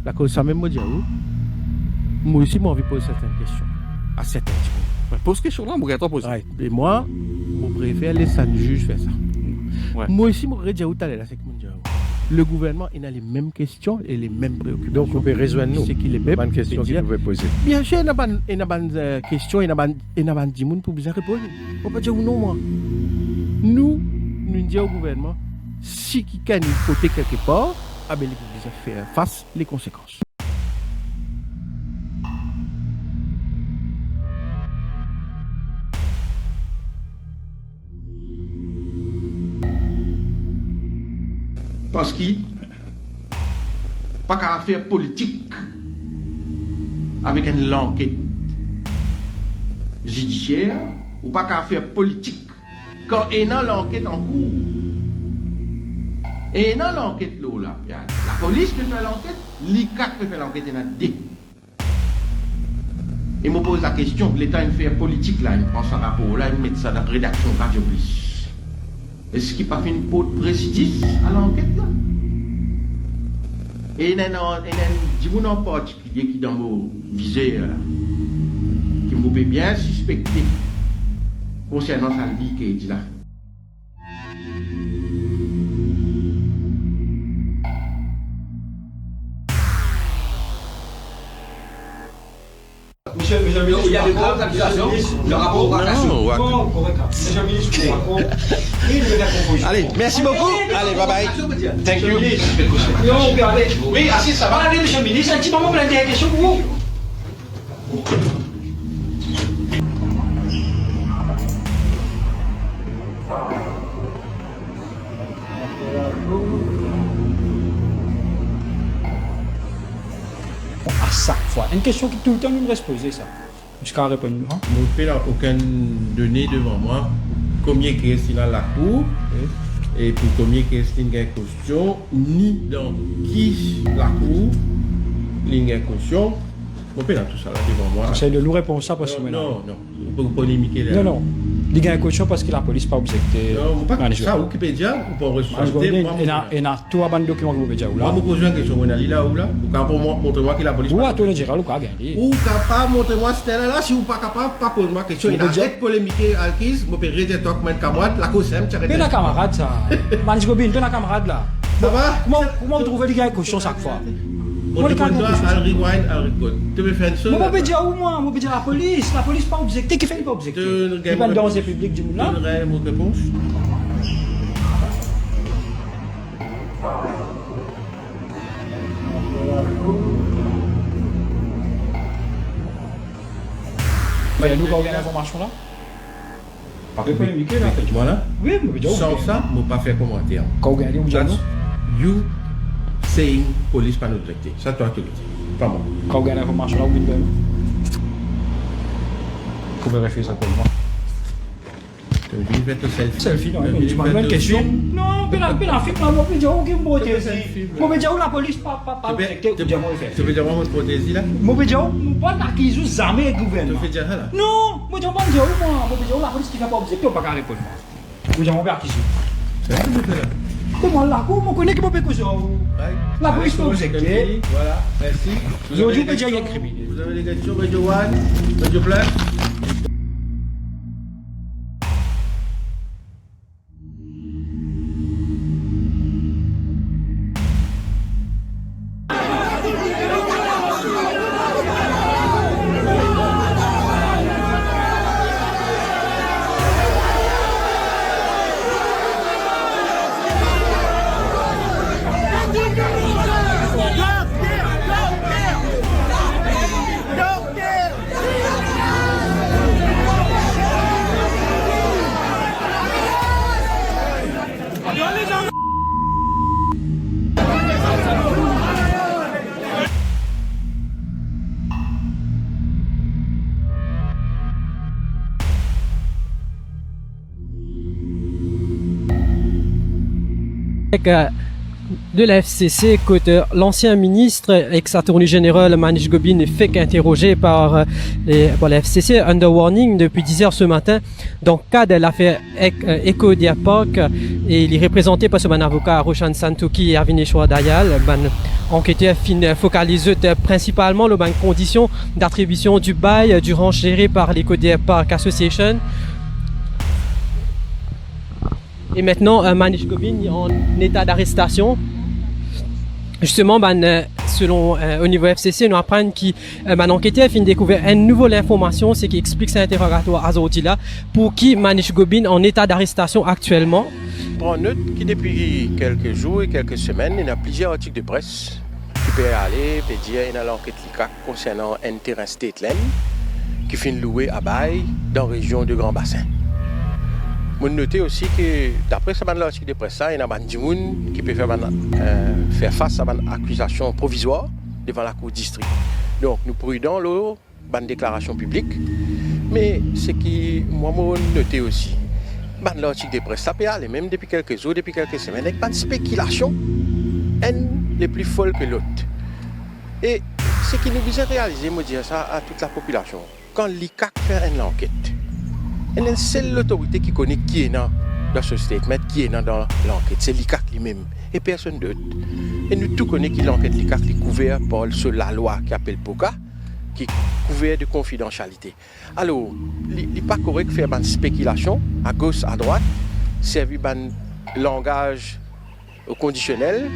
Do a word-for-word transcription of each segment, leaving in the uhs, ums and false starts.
Akoz samem mo dir ou, mo osi mo anvi poz sertenn kestion a serten dimoun. Be, poz kestion la, mo gagn twa poze. Right. E mwa, mo prefer les sa ziz fer sa. Wi. Mo osi mo redir ou taler la, seki mo dir ou. Le gouvernman ena lemem kestion e lemem preokipasion. Donk, ou pe rezwenn nou. Seki lepep bann kestion ki nou pe poze. Biensir, ena bann, ena bann, eh, kestion, ena bann, ena bann dimoun pou bizin reponn. Mo pa dir ou non, mwa. Nou, nou dir o gouvernman, si kikenn inn kote kelkepar, abe li pou bizin fer fas le konsekans. Parski pa kapav fer politik avek enn lanket zidisier, ou pa kapav fer politik kan ena lanket ankour. Ena lanket lor la, lapolis pe fer lanket, likat pe fer lanket, ena de. E mo poz lakestion, letan inn fer politik la, inn pran sa rapor la, inn met sa dan redaksion Radiopolis, eski pa finn port prezidis a lanket la? E ena, ena, ena enn dimoun an partikilie ki dan mo vizer la, ki mo pe bien sispekte konsernan sa li ki dir la. Monsieur, monsieur le ministre, il y a de graves accusations, le rapport au Kakassou. Non, non, on va... Bon, correct. Monsieur le ministre, par contre, il y a une confusion. Allez, merci beaucoup. Allez, bye bye. Thank you. Monsieur le ministre, non, regardez. Oui, assis, ça va ? Allez, monsieur le ministre, un petit moment, on a des questions pour vous. A sak fwa, enn kestion ki toultan nou res poze sa. Ziska reponn nou, an? Mo pena okenn done devan mwa, konbien ki res ena lakour, e pou konbien ki res inn gagn kostion, ni dan ki lakour li gagn kostion. Mo pena tousala devan mwa. Sey de nou repons sa, parski... Non, non, non. Ou pa polemike la. Non, non. Li gagn kostion parski lapolis pa obzekte. Non, ou pa, sa ou ki pe dir, ou pa responsab. Ena, ena tou bann dokiman ki mo pe dir ou la. Mwa, mo poz ou enn kestion, mo ena li la, ou la. Ou kapav montre mwa ki lapolis pa... Ou atorni zeneral, ou kapav gagn li. Ou kapav montre mwa site la, la, si ou pa kapav, pa poz mwa kestion. Aret polemike, Alkiz, mo pe redir twa kouma enn kamarad, lakoz sa, mo ti aret. Pena kamarad sa. Manis Gobin, pena kamarad la. Sa va? Kouma, kouma ou trouve li gagn kostion sak fwa? Mo reponn twa, al rewind, al record. To pe fer enn sel... Mo, mo pe dir ou, mwa, mo pe dir lapolis, lapolis pa obzekte, kifer li pa obzekte? Li pa danze piblik dimoun la? Donn mwa enn repons. Be, nou, kan ou gagn linformasion la? Pa polemike la. Mwa la? Wi, mo pe dir ou. San sa, mo pa fer komanter. Kan ou gagn li, ou dir nou? That's you saying polis pa obzekte. Sa twa to dir, pa mwa. Kan ou gagn linformasion la, ou vinn ver nou. Ou pe refiz sa pou mwa. To vinn fer to selfie. Selfie, non, to vinn fer to kestion. Non, pena, pena fim la, mo pe dir ou ki mo protezi. Mo pe dir ou lapolis pa, pa, pa obzekte, ou dir mwa fer. To pe dir mwa mo protezi la? Mo pe dir ou, mo pa akiz ou zame gouvernman. To pe dir sa la? Non, mo dir ou, mo dir ou, mwa, mo pe dir ou lapolis kifer pa obzekte, ou pa kapav reponn mwa. Ou dir mwa mo pe akiz ou. Sa to pe fer la? Kouma la, kouma mo kone ki mo pe koz ar ou? Lapolis pa obzekte. Voilà, mersi. Zordi ou pe dir li kriminel. Vous avez des questions, Radio One, Radio Plus? Ek, euh, de la F C C, kot, euh, l'ancien ministre, ex-attorney général Manish Gobin, fek interoze par, euh, les, par la F C C under warning depuis dix heures ce matin dans le cadre de l'affaire Ec-, euh, Eco Deer Park, e li reprezante par so bann avoka Roshan Santokhi e Avineshwar Dayal. Bann anketer finn fokaliz zot, euh, prinsipalman lor bann kondision d'atribision du bail, euh, du ranch géré par l'Eco Deer Park Association. E mintnan, euh, Manish Gobin li an eta d'arestasion. Zisteman, bann, euh, selon, euh, o nivo F C C, nou aprann ki, euh, bann anketer finn dekouver enn nouvo linformasion, seki explik sa interogatwar azordi la, pouki Manish Gobin an eta d'arestasion aktielman. Pran not ki depi kelke zour e kelke semenn, ena plizier artik de pres ki pe ale, pe dir ena lanket LICAC konsernan enn terin Stateland ki finn loue a bay dan rezion de Gran Basin. Mo note osi ke, dapre sa bann lartik de pres la, ena bann dimoun ki pe fer bann, euh, fer fas a bann akizasion provizwar devan lakour distrik. Donk, nou pridan lor bann deklarasion piblik. Me seki mwa mo note osi, bann lartik de pres la pe ale mem depi kelke zour, depi kelke semenn, ek bann spekilasion, enn le pli fol ke lot. E seki nou bizin realize, mo dir sa a tout lapopilasion, kan LICAC fer enn lanket, enn, enn sel lotorite ki kone ki ena dan so statement, ki ena dan lanket, se LICAC limem e personn dot. E nou tou kone ki lanket LICAC li kouver par so lalwa ki apel POCA, ki kouver de konfidansialite. Alor, li, li pa korek fer bann spekilasion agos, adrwat, servi bann langaz o kondisionel.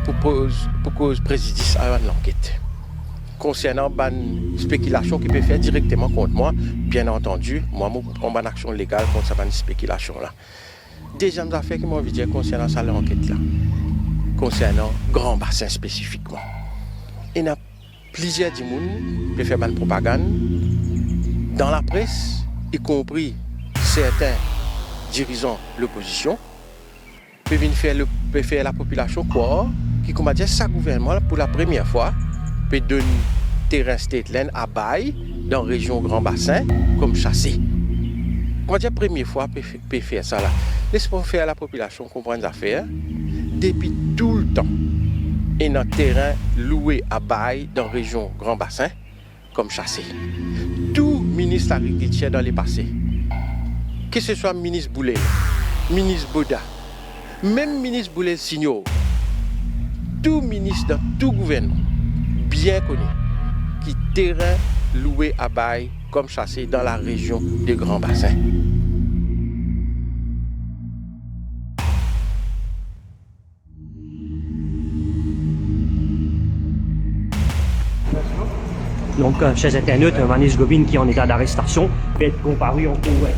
Pou poz, pou koz prezidis a bann lanket. Konsernan bann spekilasion ki pe fer direkteman kont mwa, bien antandi, mwa, mo pou pran bann aksion legal kont sa bann spekilasion la. Deziem zafer ki mo anvi dir konsernan sa lanket la, konsernan Gran Basin spesifikman, ena plizier dimoun pe fer bann propagann dan lapres, ikonpri sertin dirizan lopozision, pe vinn fer le, pe fer lapopilasion krwar ki, koumadir, sa gouvernman la, pou lapremier fwa, pe donn terin Stateland a bay dan rezion Gran Basin kom sase. Koumadir, premie fwa pe, pe fer sa la. Les mwa fer lapopilasion konprann zafer. Depi toultan, ena terin loue a bay dan rezion Gran Basin kom sase. Tou minis lagrikiltir dan lepase, ke se swa minis Boulel, minis Boda, mem minis Boulel senior, tou minis dan tou gouvernman bien kone ki terin loue a bay kom sase dan larezion de Gran Basin. Donc, euh, chers internautes, euh, Manish Gobin qui est en état d'arrestation va être comparu en cour.